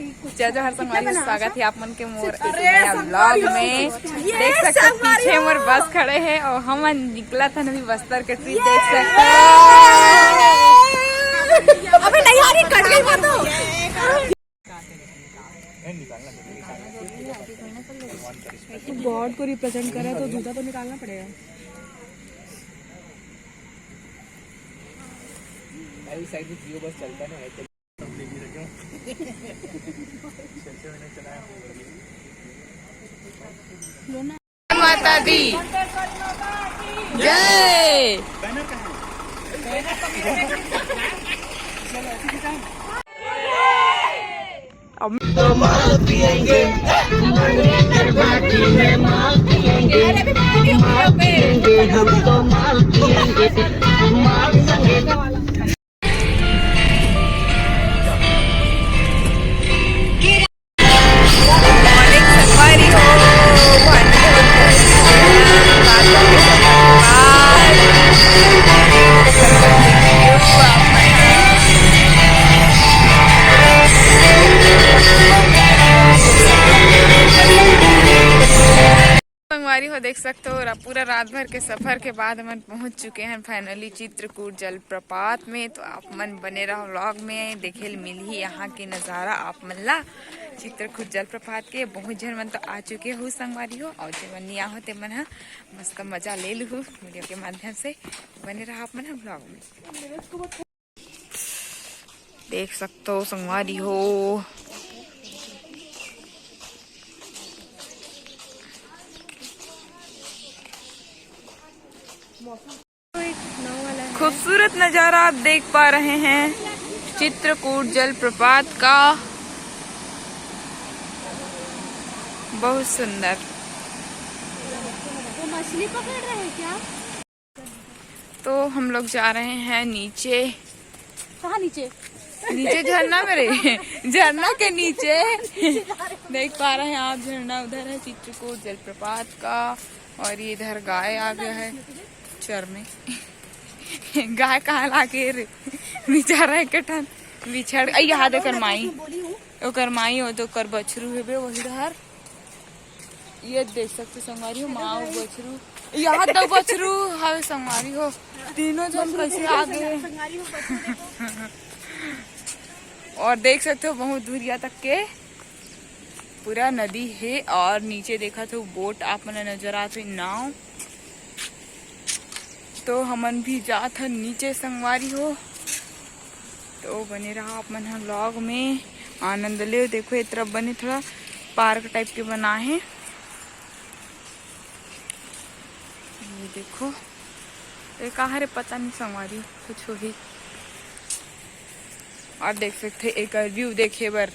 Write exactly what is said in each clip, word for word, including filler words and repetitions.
जय जोहार संगवारी हो, स्वागत हे आप मन के मोर एक नया vlog में। देख सकते हो पीछे मोर बस खड़े हे और हमन निकलत हन अभी बस्तर के trip, देख सकते हो। अबे नहीं यार, ये कट गई वो तो। God को represent करे तो जूता तो निकालना पड़ेगा। भाई, side में जियो बस चलता ना है। माता दी जय। हम तो माल पिएंगे, मंगेतर बाटी में माल पिएंगे, माल पिएंगे, हम तो माल पिएंगे, माल संगे। संगवारी हो, देख सकते हो, रा-, पूरा रात भर के सफर के बाद हमन पहुंच चुके हैं finally चित्रकूट जलप्रपात में। तो आप मन बने रहो vlog में, देखे ल मिलही यहाँ के नज़ारा आप मन ला चित्रकूट जलप्रपात के। बहुत झन मन तो आ चुके हो संगवारी हो, और जे मन नहीं आहो ते मन ह मस्त मजा ले लुहू video के माध्यम से। बने रहो आप मन ह vlog में। देख सकते हो संगवारी हो, खूबसूरत नज़ारा आप देख पा रहे हैं चित्रकूट जलप्रपात का। बहुत सुंदर। वो मछली पकड़ रहे हैं क्या? तो हम लोग जा रहे हैं नीचे। कहाँ नीचे? नीचे झरना में रे, झरना के नीचे। देख पा रहे हैं आप, झरना उधर है, चित्रकूट जलप्रपात का। और ये इधर गाय आ गया है चर में। गाय कहाँ लागे रे, बेचारा एक ठन बिछड़। अई, यहाँ दे ओकर माई, ओकर माई, ओ तो ओकर बछरू हेबे वही डहर। ये देख सकते संगवारी हो, माँ अउ बछरू, यहाँ दो बछरू हवे संगवारी हो, तीनों जन कैसे आ गए। और देख सकते हो बहुत दूरिया तक के पूरा नदी हे और नीचे देखा तो boat आप मन नजर आत हे, नाव। तो हमन भी जात हन नीचे संगवारी हो, तो बने रहा आप मन ह vlog में, आनंद ले। देखो ये तरफ बने थोड़ा park type के बना हे, ये देखो ये कहाँ रे पता नहीं संगवारी, कुछ होही। और देख सकते एक view देखे बर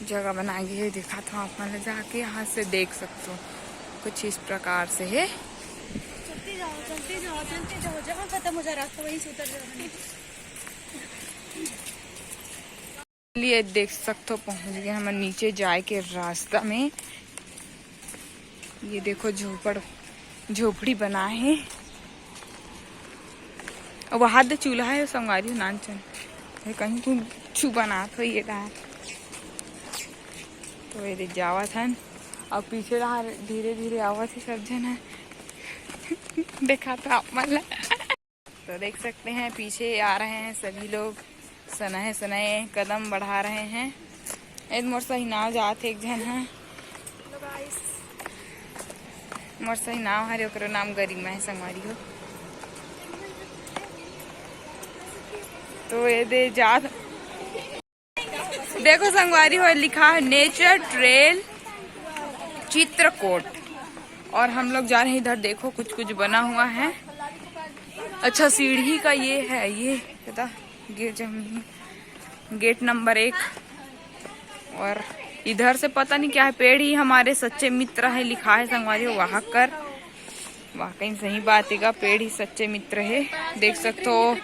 जगह बना गई है, दिखात हूँ आप मन ला जाके, यहाँ से देख सकते हो कुछ इस प्रकार से है। चलते जाओ, चलते जाओ, चलते जाओ, जहाँ खत्म हो जाए रास्ता वहीं से उतर जाओ। चलिए देख सकते हो पहुँच गए हम नीचे जाए के रास्ता में। ये देखो झोपड़ झोपड़ी बना है। अउ वहाँ दे चूल्हा है संगवारी हो नानचन। ये कहीं कुछ बनात हो ये डार। तो ये दे जावत हन। अउ पीछे डार धीरे धीरे आवत है सब झन है। देखा तो आप मन ला। तो देख सकते हैं पीछे आ रहे हैं सभी लोग। सनहे सनहे कदम बढ़ा रहे हैं। ए मोर सही नाव जात हे एक झन ह। मोर सही नाव हरे, ओकरो नाम गरिमा है संगवारी हो। तो ये दे जात, देखो संगवारी हो लिखा है nature trail चित्रकूट। और हम लोग जा रहे हैं इधर, देखो कुछ कुछ बना हुआ है। अच्छा सीढ़ी का ये है, ये पता गेट number एक। और इधर से पता नहीं क्या है, पेड़ ही हमारे सच्चे मित्र है लिखा है संगवारी हो, वहाँ कर वाकई में सही बात है का, पेड़ ही सच्चे मित्र है। देख सकते हो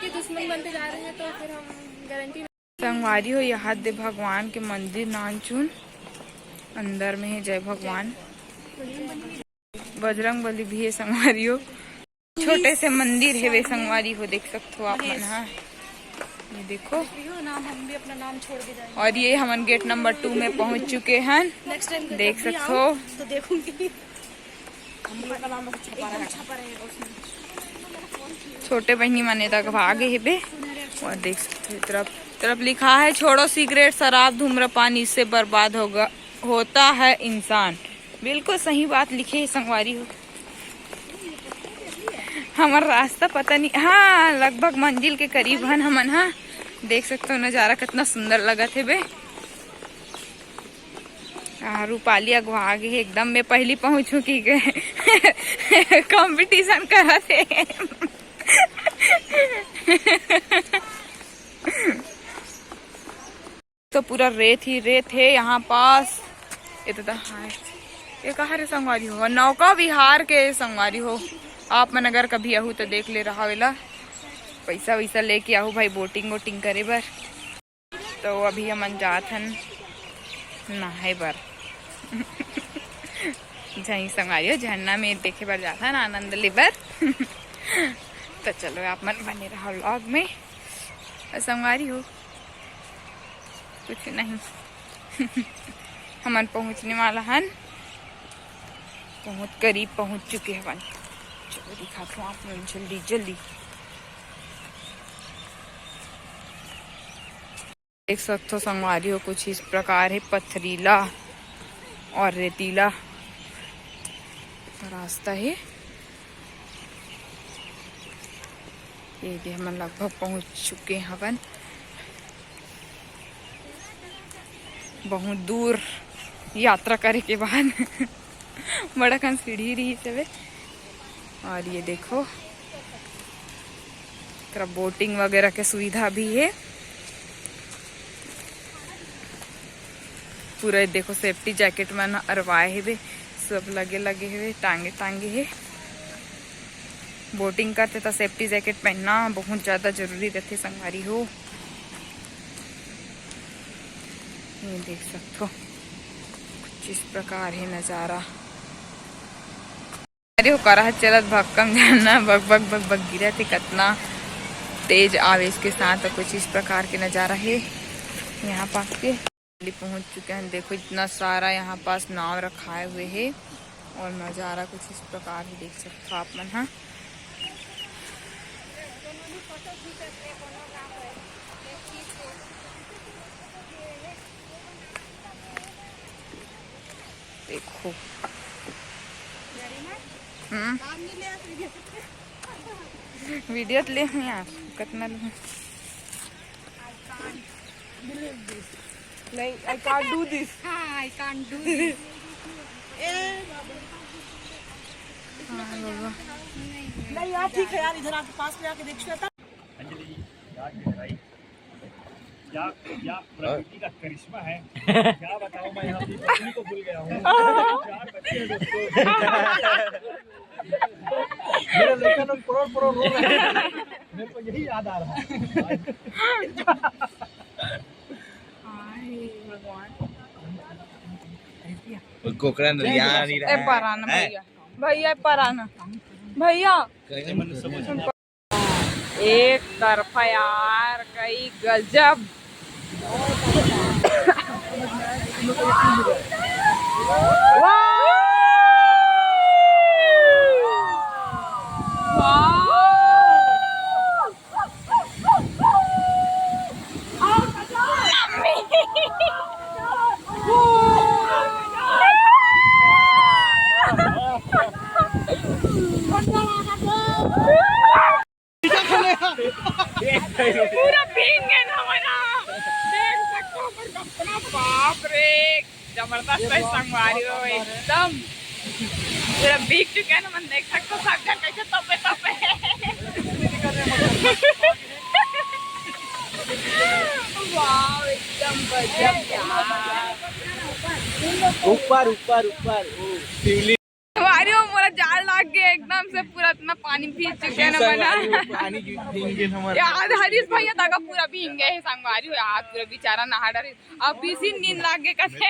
संगवारी हो, यहाँ दे भगवान के मंदिर नानचुन अंदर में है। जय भगवान। बजरंग बली भी है संगवारी हो। छोटे से मंदिर है वे संगवारी हो, देख सकते हो आप मन हा। ये देखो, नाम, हम भी अपना नाम छोड़ के जाएंगे। और ये हमन गेट नंबर टू में पहुंच चुके हैं। नेक्स्ट टाइम देख सकते हो। तो देखूंगी। छोटे बहिनी मन ए तक भागे हेबे। और देख सकते हो, तरफ तरफ लिखा है, "छोड़ो सिगरेट, शराब, धूम्रपान, इससे बर्बाद होगा, होता है इंसान।" बिल्कुल सही बात लिखे हे संगवारी हो। हमर रास्ता पता नहीं, हाँ, लगभग मंजिल के करीब हन हमन। हाँ, देख सकते हो नजारा कितना सुंदर लगत हे बे। आ, रूपाली अगवा गे हे एकदम, मैं पहली पहुंचू की कंपटीशन करत हे। तो पूरा रेत ही रेत हे यहाँ पास। ये तो, तो हाँ, ये कहाँ रे संगवारी हो? नौका विहार के संगवारी हो। आप मन अगर कभी आहू तो देख ले रहा वेला, पैसा वैसा लेके आहू भाई, बोटिंग वोटिंग करे बर। तो अभी हमन जात हन नहाए बर। जहीं संगवारी हो, झरना में देखे बर जात हन, आनंद ले बर। तो चलो, आप मन बने रहो व्लॉग में। और संगवारी हो, कुछ नहीं। हमन पहुंचने वाला हन, बहुत करीब पहुंच चुके हवन। चलो, दिखात हूँ आप मन जल्दी जल्दी। देख सकथो संगवारी हो, कुछ इस प्रकार हे, पथरीला और रेतीला रास्ता हे। ये दे, हमन लगभग पहुंच चुके हवन। बहुत दूर यात्रा करे के बाद बड़ा कन सीढ़ी रही हवे। और ये देखो, एकरा बोटिंग वगैरह के सुविधा भी हे। पूरा देखो, सेफ्टी जैकेट मन अरवाए हेबे, सब लगे लगे हेबे, टांगे टांगे हे। बोटिंग करते तो सेफ्टी जैकेट पहनना बहुत ज्यादा जरूरी रहते संगवारी हो। ये देख सकथो, कुछ इस प्रकार हे नजारा। अरे, ओकरा ह चलत भक्कम जानना, बग बग बग बग गिरत हे, कतना तेज आवेश के साथ। कुछ इस प्रकार के नजारा हे यहाँ पास के। पहुंच चुके हैं। देखो, इतना सारा यहाँ पास नाव रखाए हुए हे और नजारा कुछ इस प्रकार ही देख सकते हो आप मन। हाँ, देखो। हम्म। वीडियो तो ले हूँ यार, कितना ले हूँ। नहीं, I can't do this। हाँ, I can't do this। हाँ, बाबा। नहीं यार, ठीक है यार, इधर आके पास में आके देख श्वेता। अंजलि, क्या गहराई, क्या, क्या प्रकृति का करिश्मा है। क्या बताऊं मैं, अपनी पत्नी को भूल गया हूँ। चार बच्चे हैं दोस्तों। मेरे लड़का लोग परोर परोर रो रहे हैं। मेरे को यही याद आ रहा है। वो कोकरा नरिया नहीं रहा ए, है। पाराना हैं? भैया, भैया, पाराना। भैया, कहीं एक तरफा यार, कई गजब। पूरा भींग गए ना हमारा। देख सकते हो, पर अपना बाप रे, जबरदस्त है संगवारी हो एकदम। पूरा भीग चुके हैं ना, मन देख सकते हो, सब जन कैसे तपे तपे। वाह, एकदम गजब यार। ऊपर, ऊपर, ऊपर, ओ, शिवलिंग। हमारी वो मोला जाड़ लाग गए एकदम से, पूरा इतना पानी भीग चुके हैं ना, मना। पानी भीग गए हमारे। यार, हरीश भैया तक पूरा भीग गए हैं संगवारी हो यार, पूरा बेचारा नहा डरे। अब इसी नींद लाग गए कथे।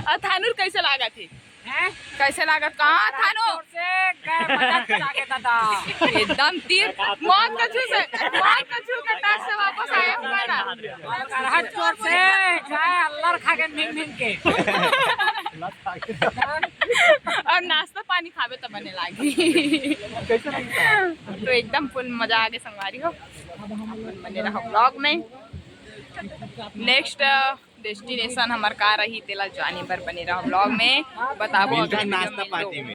और थानुर कैसे लागा थे? कैसे लागत? कहाँ था नो? एकदम तीर मौत का छू से, मौत का छू के टस से वापस आया हूँ ना। करहत चोर से जाए अल्लर खा के मिंग मिंग के। और नाश्ता पानी खाबे तो बने लागी। तो एकदम फुल मजा आगे संगवारी हो। बने रहो ब्लॉग में। नेक्स्ट डेस्टिनेशन हमर का रही, तेला जाने बर बने रहो ब्लॉग में। बताबो अगले वीडियो में।